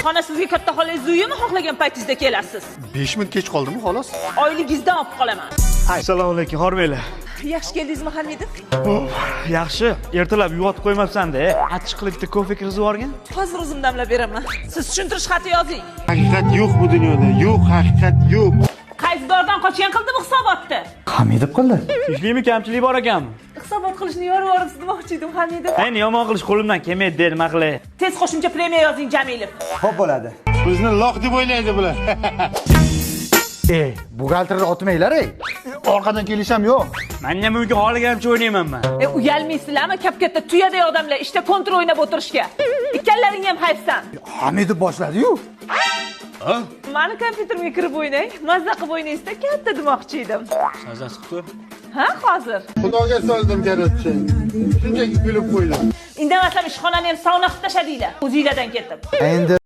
Ishxona sizga katta xolangizni uyimi, xohlagan paytingizda kelasiz. 5 minut kech qoldimi, xolos. Oyligingizdan olib qolaman. Assalomu alaykum, hormanglar. Yaxshi keldingizmi, Hamidov? Yaxshi, ertalab uyg'otib qo'ymabsan-da. Achchiq qilib bitta kofe kirgizib yuborgin. Hozir o'zim damlab beraman. Siz tushuntirish xati yozing. Haqiqat yo'q bu dunyoda, yo'q, haqiqat yo'q. Qaysi-dordan qochgan qildi bu hisobotni? Hamidov qildi. Ishlaymi, kamchilik bor ekanmi? Hisobot qilishni yorib yuboribsiz demoqchi edim, Hamidov. Endi yomon qilish qo'limdan kelmaydi, dedi, nima qilay. Tez qo'shimcha premiya yozing, Jamilov. Xo'p bo'ladi. Bizni loq deb o'ylaydi bular. Ey, buxgalterni otmanglar, ey. Orqadan kelish ham yo'q. Manga mumkin xohlaganimcha o'ynayman man. E, uyalmaysizlarmi kap-katta tuyaday odamlar ishda kontr o'ynab o'tirishga? Ikkalaring ham hayfsan. Hamidov boshladi-yu. Mani kompyuterimga kirib o'ynang. Mazza qilib o'ynaysizda, katta demoqchi edim. Mazasi qilib ko'r. Ha, hozir. Xudoga soldim, короче. Shunchaki kulib qo'ydim. Indamasam ishxonani ham sauna qilib tashladinglar. O'zinglardan ketib. Endi